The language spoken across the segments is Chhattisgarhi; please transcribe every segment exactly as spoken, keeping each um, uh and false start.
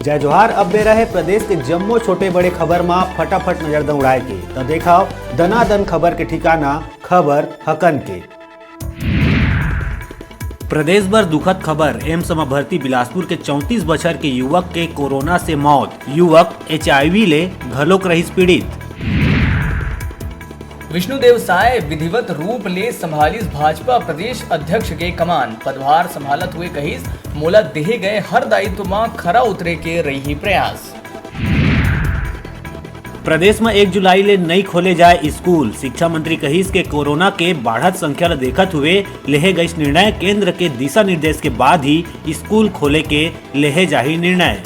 जय जोहार। अब बेरा हे प्रदेश के जम्मो छोटे बड़े खबर मा फटाफट नजर दौड़ाए के। त देखाव दनादन खबर के ठिकाना, खबर हकन के। प्रदेश भर दुखद खबर, एम्स म भर्ती बिलासपुर के चौंतीस बछर के युवक के कोरोना से मौत, युवक एचआईवी ले घलोक रहिस पीड़ित। विष्णुदेव साय विधिवत रूप ले संभालिस भाजपा प्रदेश अध्यक्ष के कमान, पदभार संभालत हुए कहिस, मोला देहे गए हर दायित्व म खरा उतरे के रही प्रयास। प्रदेश म एक जुलाई ले नइ खोले जाए स्कूल। शिक्षा मंत्री कहिस के कोरोना के बाढ़त संख्या ल देखत हुए लेहे गइस निर्णय। केंद्र के दिशा निर्देश के बाद ही स्कूल खोले के लेहे जाही निर्णय।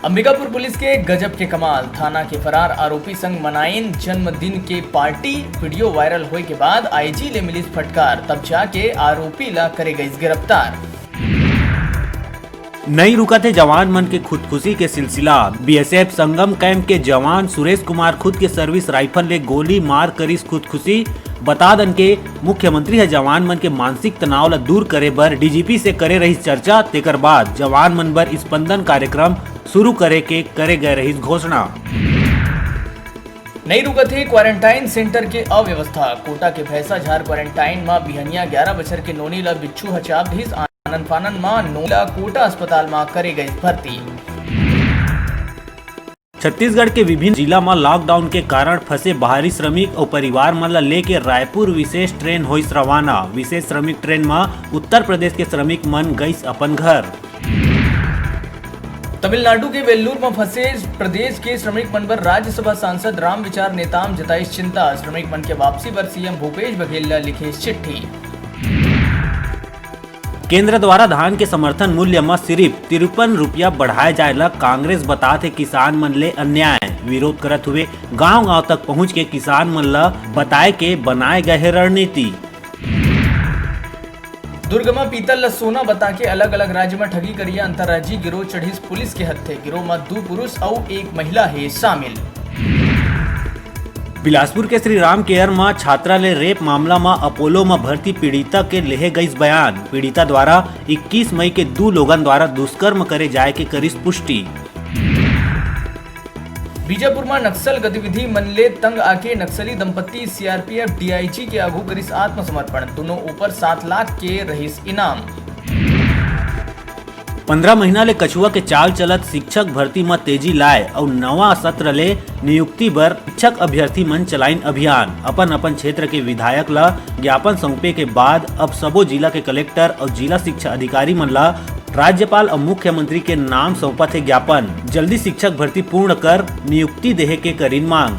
अंबिकापुर पुलिस के गजब के कमाल, थाना के फरार आरोपी संग मनाइन जन्मदिन के पार्टी। वीडियो वायरल होए के बाद आईजी ले मिलिस फटकार, तब जाके आरोपी ला करे गइस गिरफ्तार। नइ रुकत हे जवान मन के खुदकुशी के सिलसिला। बीएसएफ संगम कैंप के जवान सुरेश कुमार खुद के सर्विस राइफल ले गोली मार करिस खुदकुशी। बता दन के मुख्यमंत्री ह जवान मन के मानसिक तनाव ल दूर करे बर डीजीपी से करे रहिस चर्चा, तेकर बाद जवान मन बर स्पंदन कार्यक्रम शुरू करे के करे गए रहिस घोषणा। नइ रुकत हे क्वारंटाइन सेंटर के अव्यवस्था। कोटा के भैंसाझार क्वारंटाइन म बिहनिया ग्यारह बछर के नोनी ल बिच्छू ह चाब दिस। आनन फानन म नोनी ल कोटा अस्पताल म करे गइस भर्ती। छत्तीसगढ़ के विभिन्न जिला म लॉकडाउन के कारण फंसे बाहरी श्रमिक अउ परिवार मन ल लेके रायपुर विशेष ट्रेन होइस रवाना। विशेष श्रमिक ट्रेन म उत्तर प्रदेश के श्रमिक मन गइस अपन घर। तमिलनाडु के वेल्लूर म फंसे प्रदेश के श्रमिक मन बर राज्यसभा सांसद रामविचार नेताम जताइस चिंता। श्रमिक मन के वापसी बर सीएम भूपेश बघेल ल लिखे चिट्ठी। केंद्र द्वारा धान के समर्थन मूल्य म सिरिफ तिरपन रुपया बढ़ाए जाए ल कांग्रेस बतात हे किसान मन ले अन्याय। विरोध करत हुए गांव-गांव तक पहुंच के किसान मन ल बताए के बनाए गए हे रणनीति। दुर्ग म पीतल ल सोना बता के अलग-अलग राज्य म ठगी करिया अंतर्राज्यीय गिरोह चढ़िस पुलिस के हत्थे। गिरोह म दू पुरुष अउ एक महिला हे शामिल। बिलासपुर के श्री राम केयर म छात्रा ले रेप मामला म अपोलो म भर्ती पीड़िता के लेहे गइस बयान। पीड़िता द्वारा इक्कीस मई के दू लोगन द्वारा दुष्कर्म करे जाए के करिस पुष्टि। बीजापुर म नक्सल गतिविधि मन ले तंग आके नक्सली दंपत्ति सीआरपीएफ डीआईजी के आगू करिस आत्मसमर्पण। दुनों ऊपर सात लाख के रहिस इनाम। पंद्रह महीना ले कछुआ के चाल चलत शिक्षक भर्ती म तेजी लाए अउ नवा सत्र ले नियुक्ति बर शिक्षक अभ्यर्थी मन चलाइन अभियान। अपन अपन क्षेत्र के विधायक ल ज्ञापन सौंपे के बाद अब सबो जिला के कलेक्टर अउ जिला शिक्षा अधिकारी मन ल राज्यपाल अउ मुख्यमंत्री के नाम सौंपत हे ज्ञापन। जल्दी शिक्षक भर्ती पूर्ण कर नियुक्ति देहे के करिन मांग।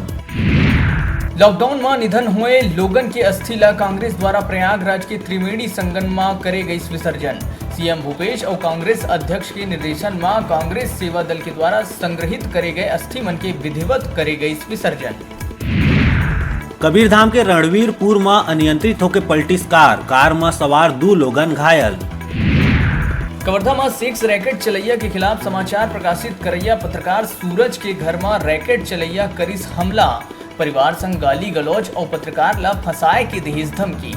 लॉकडाउन म निधन हुए लोगन के अस्थि ल कांग्रेस द्वारा प्रयागराज के त्रिवेणी संगम म करे गइस विसर्जन। सीएम भूपेश अउ कांग्रेस अध्यक्ष के निर्देशन म कांग्रेस सेवा दल के द्वारा संग्रहित करे गए अस्थि मन के विधिवत करे गइस विसर्जन। कबीरधाम के रणवीरपुर म अनियंत्रित होके पलटिस कार, कार म सवार दू लोगन घायल। कवर्धा म सेक्स रैकेट चलैया के खिलाफ समाचार प्रकाशित करैया पत्रकार सूरज के घर म रैकेट चलैया करिस हमला। परिवार संग गाली गलौज अउ पत्रकार ल फंसाए के दिहिस धमकी।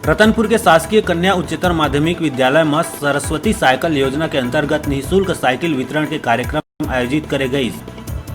रतनपुर के शासकीय कन्या उच्चतर माध्यमिक विद्यालय म सरस्वती साइकिल योजना के अंतर्गत निःशुल्क साइकिल वितरण के कार्यक्रम आयोजित करे गइस।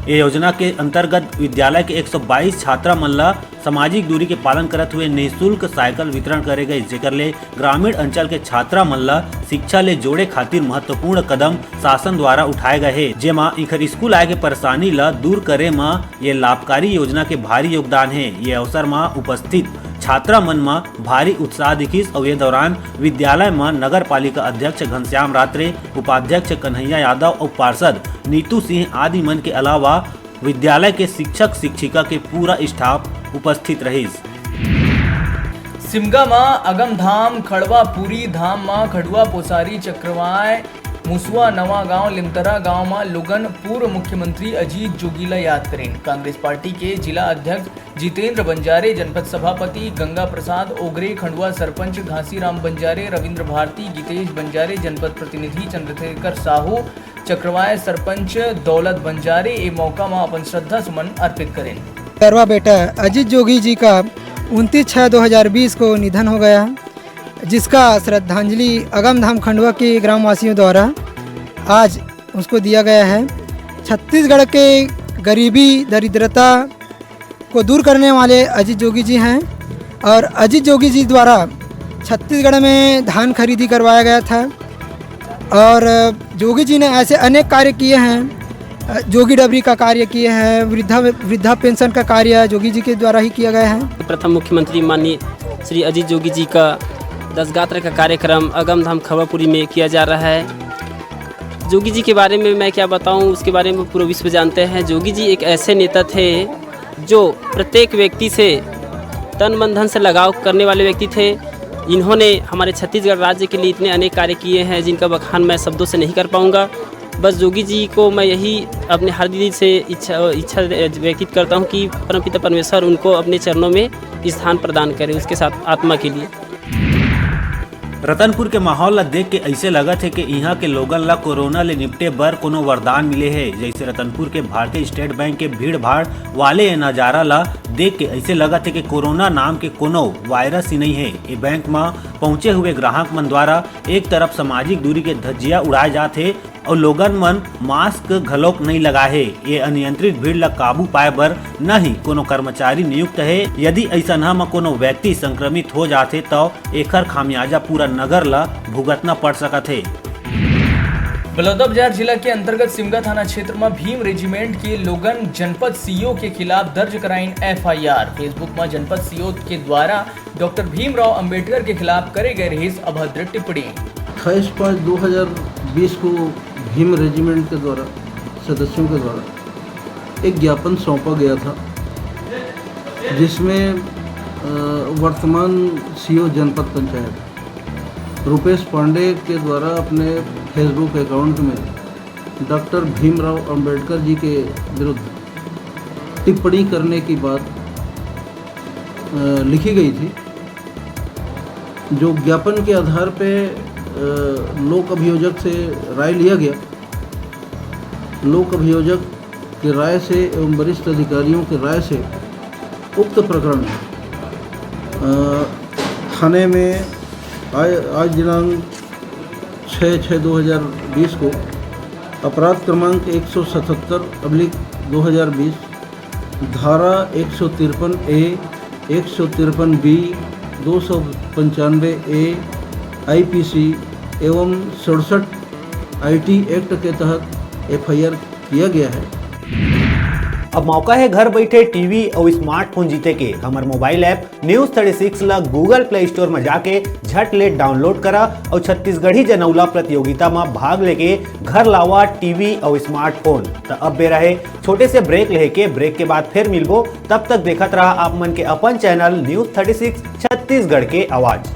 ये योजना के अंतर्गत विद्यालय के एक सौ बाईस छात्रा मन ल सामाजिक दूरी के पालन करत हुए निःशुल्क साइकिल वितरण करे गइस, जेकर ले ग्रामीण अंचल के छात्रा मन ल शिक्षा ले जोड़े खातिर महत्वपूर्ण कदम शासन द्वारा उठाए गए हे, जेमा इखर स्कूल आए के परेशानी ल दूर करे म ये लाभकारी योजना के भारी योगदान हे। ये अवसर म उपस्थित छात्रा मन म भारी उत्साह दिखिस अउ ये दौरान विद्यालय म नगर पालिका अध्यक्ष घनश्याम रात्रे, उपाध्यक्ष कन्हैया यादव अउ पार्षद नीतू सिंह आदि मन के अलावा विद्यालय के शिक्षक शिक्षिका के पूरा स्टाफ उपस्थित रहिस। सिमगा म अगम धाम, खड़वा पूरी धाम म खड़ुआ पोसारी चक्रवाय मुसवा नवा गांव लिमतरा गांव म लोगन पूर्व मुख्यमंत्री अजीत जोगी ल याद करेन। कांग्रेस पार्टी के जिला अध्यक्ष जितेंद्र बंजारे, जनपद सभापति गंगा प्रसाद ओगरे, खंडवा सरपंच घासीराम बंजारे, रविंद्र भारती, गीतेश बंजारे, जनपद प्रतिनिधि चंद्रशेखर साहू, चक्रवाय सरपंच दौलत बंजारे ए मौका म अपन श्रद्धा सुमन अर्पित करेन। करवा बेटा अजीत जोगी जी का उनतीस छः दो हज़ार बीस को निधन हो गया। जिसका श्रद्धांजलि अगमधाम खंडवा के ग्रामवासियों द्वारा आज उसको दिया गया है। छत्तीसगढ़ के गरीबी, दरिद्रता को दूर करने वाले अजीत जोगी जी हैं और अजीत जोगी जी द्वारा छत्तीसगढ़ में धान खरीदी करवाया गया था और जोगी जी ने ऐसे अनेक कार्य किए हैं। जोगी डबरी का कार्य किए हैं, वृद्धा, वृद्धा पेंशन का कार्य जोगी जी के द्वारा ही किया गया है। प्रथम मुख्यमंत्री माननीय श्री अजीत जोगी जी का दस गात्र का कार्यक्रम अगमधाम खवापुरी में किया जा रहा है। जोगी जी के बारे में मैं क्या बताऊं, उसके बारे में पूरा विश्व जानते हैं। जोगी जी एक ऐसे नेता थे जो प्रत्येक व्यक्ति से तन मन धन से लगाव करने वाले व्यक्ति थे। इन्होंने हमारे छत्तीसगढ़ राज्य के लिए इतने अनेक कार्य किए हैं जिनका बखान मैं शब्दों से नहीं कर पाऊंगा। बस जोगी जी को मैं यही अपने हार्दिक दिल से इच्छा इच्छा व्यतीत करता हूँ कि परमपिता परमेश्वर उनको अपने चरणों में स्थान प्रदान करें, उसके साथ आत्मा के लिए। रतनपुर के माहौल ला देख के अइसे लगत हे कि इहाँ के लोगन ला कोरोना ले निपटे बर कोनो वरदान मिले हे। जइसे रतनपुर के भारतीय स्टेट बैंक के भीड़ भाड़ वाले ये नजारा ला देख के अइसे लगत हे कि कोरोना नाम के कोनो वायरस ही नइ हे। ए बैंक म पहुंचे हुए ग्राहक मन द्वारा एक तरफ सामाजिक दूरी के धज्जिया उड़ाए जात हे, अउ लोगन मन मास्क घलोक नइ लगाए हे। ये अनियंत्रित भीड़ ल काबू पाए बर न ही कोनो कर्मचारी नियुक्त हे। यदि अइसनहा म कोनो व्यक्ति संक्रमित हो जाथे, त एखर खामियाजा पूरा नगर ल भुगतना पड़ सकत हे। बलौदाबाजार जिला के अंतर्गत सिमगा थाना क्षेत्र म भीम रेजिमेंट के लोगन जनपद सीओ के खिलाफ दर्ज कराइन एफआईआर। Facebook म जनपद सीओ के द्वारा डॉक्टर भीमराव अंबेडकर के खिलाफ करे गए रहिस अभद्र टिप्पणी। अट्ठाईस पाँच दो हज़ार बीस को भीम रेजिमेंट के द्वारा, सदस्यों के द्वारा एक ज्ञापन सौंपा गया था, जिसमें, अ, वर्तमान सीओ जनपद पंचायत रुपेश पांडे के द्वारा अपने Facebook अकाउंट में डॉक्टर भीमराव अंबेडकर जी के विरुद्ध टिप्पणी करने की बात, अ, लिखी गई थी, जो ज्ञापन के आधार पे, अ, लोक अभियोजक से राय लिया गया। लोक अभियोजक की राय से एवं वरिष्ठ अधिकारियों की राय से उक्त प्रकरण, अ, थाने में आज, आज दिनांक छः छः दो हज़ार बीस को अपराध क्रमांक एक सौ सतहत्तर अब्लिक दो हज़ार बीस, धारा एक सौ तिरपन ए, एक सौ तिरपन बी, दो सौ पंचानवे ए आईपीसी एवं सड़सठ आईटी एक्ट के तहत एफआईआर किया गया है। अब मौका हे घर बइठे टीवी अउ स्मार्टफोन जीते के। हमर mobile app news thirty six ला Google Play Store म जाके झट ले डाउनलोड करा अउ छत्तीसगढ़ी जनउला प्रतियोगिता म भाग लेके घर लावा टीवी अउ स्मार्टफोन। त अब बेरा हे छोटे से ब्रेक लेहे के। ब्रेक के बाद फेर मिलबो, तब तक देखत रहा आप मन के अपन channel news thirty six Chhattisgarh के आवाज।